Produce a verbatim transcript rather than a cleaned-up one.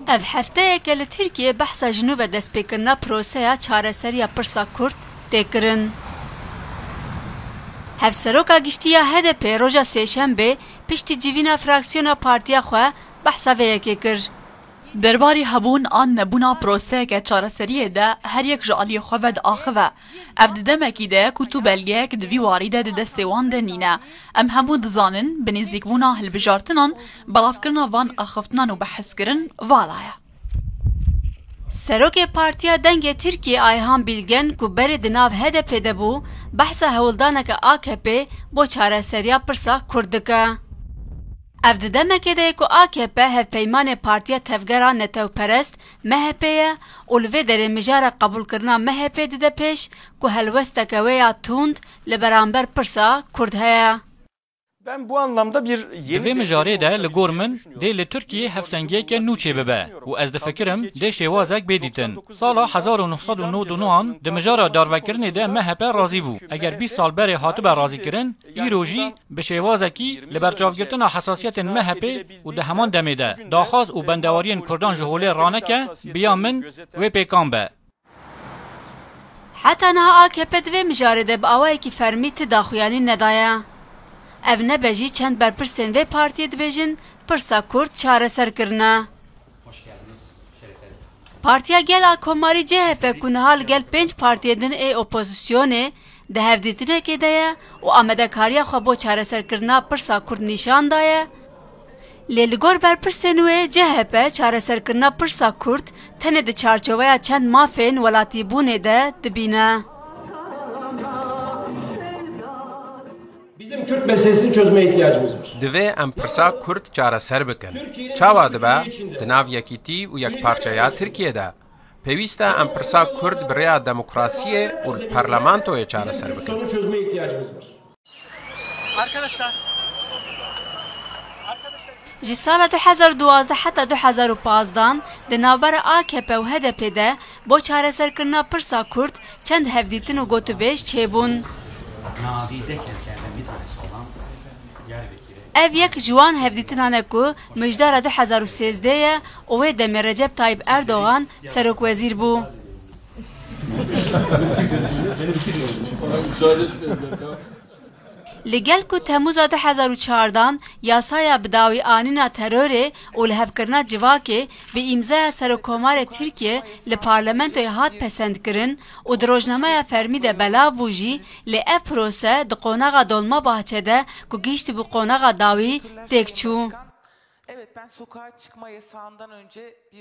Ev hefteyeke li Tirkiyê behsa ji nû ve destpêkirina proseya çareseriya pirsa Kurd tê kirin. Hevseroka giştî ya H D P roja Sêşembê piştî civîna fraksiyona partiya xwe behsa vê yekê kir. Derbarî hebûn an nebûna proseyeke çareseriyê de her yek ji aliyê xwe ve diaxive. Ev di demekî de ye ku tu belgeyek di vî warî de di destê wan de nîne. Em hemû dizanin, bi nêzîkbûna hilbijartinan, belavkirina van axiftinan û behskirin vala ye. Serokê Partiya Dengê Tirkiyê Ayhan Bilgen ku berê di nav H D P de bû, behsa hewldaneke A K P bo çareseriya pirsa Kurd dike. Ev di demekê de ye ku A K P hevpeymanê Partiya Tevgera Netewperest, M H P, ye û li vê derê mijara qebûlkirina M H P dide pêş ku helwesteke wê ya tund li beramber pirsa Kurd heye. Ben bu anlamda bir Di yeni vê mijarê de li gor min dê li Tirkiyê hevsengiyeke nû çêbibe û ez difikirim dê şêwazek bê dîtin. Sala hezar û neh sed û nod û neh an di mijara darvekirinê de M H P razî bû. Eger bîst sal berê hatibe razîkirin, îro jî bi şêwazekî li berçavgirtina hesasiyetên M H P û di heman demê de daxwaz û bendewariyên Kurdan ji holê raneke, bi ya min wê pêkan be. Heta niha A K P di vê mijarê de bi awayekî fermî ti daxuyanî nedaye. Ev nebe jî çend berpirsên vê partiyê dibêjin pirsa Kurd çareser kirine. Partiya Gel a Komarî C H P ku niha li gel pênc partiyên din ê opozisyonê di hevdîtinekê de ye û amadekariya xwe bo çareserkirina pirsa Kurd nîşan daye, lê li gor berpirsên wê C H P çareserkirina pirsa Kurd tenê di çarçoveya çend mafên welatîbûnê de dibîne. Bizim Kürt meselesini çözmeye ihtiyacımız var. Divê em pirsa Kurd çareser bikin. Çawa dibe? Di nav yekîtî û yekparçeya Tirkiyê de. Pêwîst e em pirsa Kurd bi rêya demokrasiyê û li parlamentoyê çareser bikin. Sorunu çözmeye ihtiyacımız var. Arkadaşlar. Ji sala du hezar û duwazdeh heta du hezar û pazdeh di navbera A K P û H D P de bo çareserkirina pirsa Kurd çend hevdîtin û gotûbêj çêbûn. Nadide kentlerden bir tanesi olan Diyarbakır'ı Ev yek ji wan hevdîtinan e ku mijdara du hezar û sêzdeh ye û wê demê Recep Tayyip Erdogan serokwezîr bû. Li gel ku Temmûza du hezar û çardeh yasaya bi dawî anîna terorê û lihevkirina civakê bi îmzaya Serokkomarê Tirkiye li parlamentoyê hat pesendkirin û di rojnameya fermî de belav bû jî, lê ev prose di qonaxa Dolmabahçe de ku gihîştibû qonaxa dawî têk çû. Evet, ben sokağa çıkma yasağından önce bir